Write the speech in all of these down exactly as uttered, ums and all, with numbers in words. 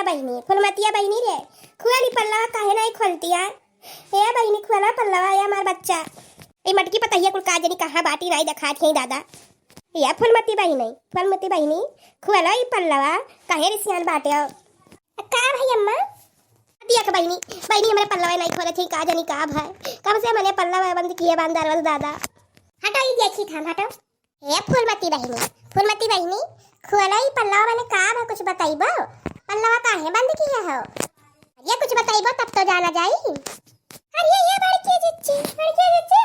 बहिनी, फुलमतिया बहिनी रे, खुआली पल्लवा काहे नाई खोलतिया? ए बहिनी, खुआला पल्लवा, ए हमार बच्चा। ए मटकी पतहिया कुल का जनी कहाँ बाटी नाई देखात है दादा। ए फुलमती बहिनी, फुलमती बहिनी, खुआला ई पल्लवा, काहे रिसियान बाटे हो? का भाई अम्मा? दिया के बहिनी, बहिनी हमरे पल्लवा नाई खोलत है, का जनी का भाई। कब से मने पल्लवा बंद किए बांदर बस दादा। हटो, ई देखी थाम, हटो। हे फूलमती बहिनी, फूलमती बहिनी, खोलो ई पल्लवा मने का बा, कुछ बताइबो? पल्लवा काहे बंद किया हो? अरे कुछ बताइबो तब तो जाना जाई। अरे ये बड़की जिज्जी, बड़की जिज्जी,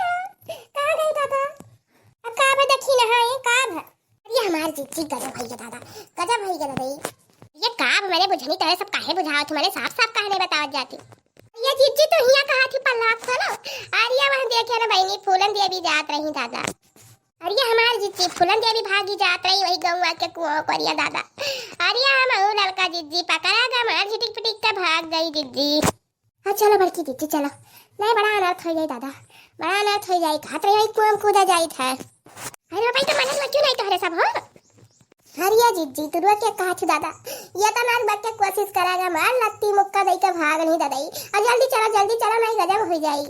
कहाँ गई दादा? अब का बा देखी ना, हाँ, ये का बा? अरे हमार जिज्जी गजब है ये दादा, गजब है ये दादा। ये का बा मने बुझनी तोहरे सब काहे बुझावत हो, मने साफ साफ काहे नहीं बतावत जाती? ये जिज्जी तो हिया कहा थी पल्लवा खोलो। अरे वहाँ देखे ना बहिनी, फूलन देवी जात रही दादा। अरे हमार जिज्जी फूलन देवी भागी जात रही वही गौवा के कुआं करिया दादा। अरे हम ऊ ललका जिज्जी पकड़ा गा मार झिटिक पिटिक के भाग गई जिज्जी। हाँ चलो बड़की जिज्जी चलो, नहीं बड़ा अनर्थ हो जाई दादा, बड़ा अनर्थ हो जाई। कहत रही वही कुआं कूदा जाई था। अरे बाबा तो मनत बच्चू नहीं तोहरे सब हो। अरे जिज्जी तू रुआ के कहा थी दादा, ये तो नाच बच के कोशिश करा गा मार लत्ती मुक्का दई के भाग नहीं दादा। और जल्दी चलो जल्दी चलो नहीं गजब हो जाई।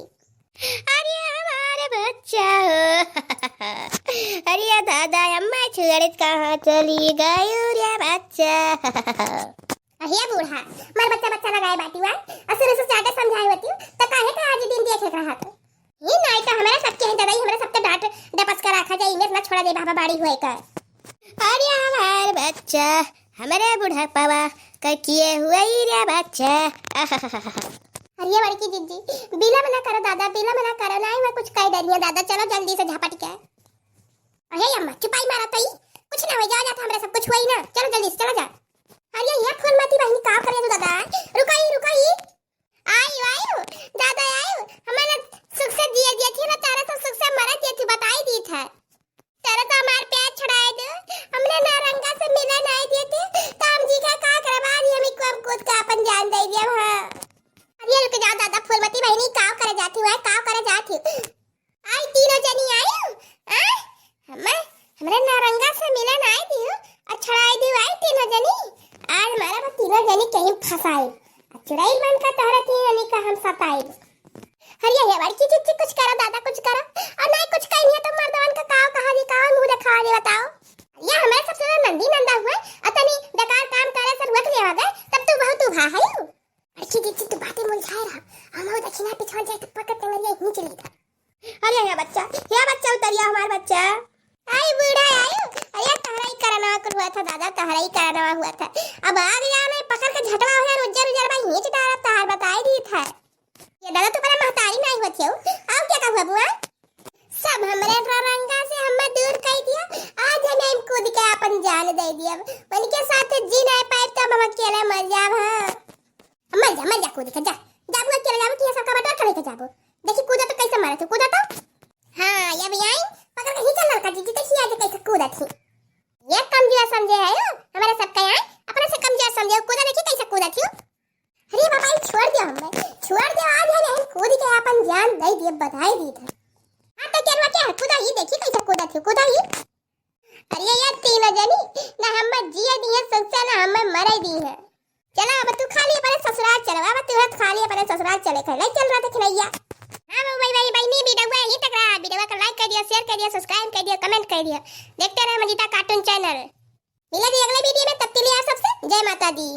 अरे हमारे बच्चा हो। अरे दादा अम्मा छोड़ कहाँ चली गई रे बच्चा। अरे बूढ़ा, मार बच्चा बच्चा लगाए बाटी वा। और शुरू से चाटे समझाए होती तो काहे का आज दिन देखे रहा तो। ये नाई तो हमारे सबके हैं दादा, हमारे सबके डांट डपस कर रखा जाए, इमें ना छोड़ा दे बाबा बाड़ी हुए का। अरे हमार बच्चा, हमरे बुढ़ापवा का किए हुए रे बच्चा। अरे बड़की जिज्जी, बिलम ना करो दादा, बिलम ना करो, नाई मैं कुछ कह डरिया दादा, चलो जल्दी से झपट के। अरे अम्मा, चुपाई मारा तई, कुछ ना हो जा, जा तो हमरा सब कुछ हुई ना, चलो जल्दी से चलो जा। अरे ये फूलमती बहिनी का करे तू दादा, रुकाई रुकाई। आयु आयु दादा आयु, हमारा सुख से जिए दिए थी ना, तारा तो सुख से मरे दिए थी, बताई दी था। तारा तो हमार प्यार छुड़ाए दो, हमने ना रंगा से मिले नहीं दिए थे, तो हम जी का का करबा नहीं, हम को हम खुद का अपन जान दे दिया। हाँ अरे रुक जाओ दादा, फूलमती बहिनी काव करे जाती हुआ, काव करे जाती। आई तीनों जनी आयु, आ? हमें, हमरे नौरंगा से मिलन आई दियो, और छड़ाई दियो आई तीनों जनी। आज हमारा बा तीनों जनी कहीं फंसाई। और चुड़ैल बन का तोहरा तीनों जनी का हम सताई। अरे ये बड़की जिज्जी कुछ करो दादा, कुछ करो। और नहीं कुछ कही नहीं तो मर्दवन का काव कहा दी, काव मुंह दिखा दी बताओ। ये हमारे सबसे बड़ा नंदी नंदा हुए, और तनी बेकार काम करे से रोक लिया गए, तब तू बहुत उभा है। बड़की जिज्जी तू बातें मुलझाए रहा, हम वो दक्षिणा पिछवा जाए तो पकड़ टंगरिया यहीं चली था। अरे या बच्चा, या बच्चा उतरिया हमार बच्चा। आई बूढ़ा आयु, अरे तहरा ही करनवा कुल हुआ था दादा, तहरा ही करनवा हुआ था। अब आ गया मैं पकड़ के झटवा हो जाए, उज्जर उज्जर भाई हींच डालब तहार बताई दी था। ये दादा तू बड़ा महतारी नहीं होती हो, आओ क्या का हुआ बुआ? सब हमरे रंगा से हमें दूर कर दिया, आज हमें हम कूद के अपन जान दे दिया। उनके साथ जी नहीं पाए तो हम अकेले मर जाब। हाँ मर जा, मर जा, कूद के जा। जाबू अकेले जाबू कि ये सबका बटोर के लेके जाबू? देखी कूदा तो कैसे मारत हो, कूदा तो। हाँ, ये भी आई, पकड़ के ही चल लड़का जी, जी देखी आज कैसे कूदत ही। ये कमजोर समझे है यो, हमारे सबका यहाँ, अपने से कमजोर समझे हो, कूदा देखी कैसे कूदत ही। अरे बाबा, ये छोड़ दियो हमें, छोड़ दियो, आज है नहीं कूद के अपन जान दे दिए, बधाई दी था। हाँ तो क्या क्या है, कूदा ही देखी कैसे कूदत ही, कूदा ही। अरे ये तीनों जनी ना हम जिए दिए सुख से, ना हम मरे दिए। चला अब तू खाली अपने ससुराल चलो, अब तू खाली अपने ससुराल चले कर ले चल रहा था खिलैया। हाँ वो भाई भाई बहनी वीडियो यहीं तक रहा, वीडियो को like कर दिया, share कर दिया, subscribe कर दिया, comment कर दिया। देखते रहे मजीदा cartoon channel। मिलेंगे अगले वीडियो में, तब के लिए आप सबसे जय माता दी।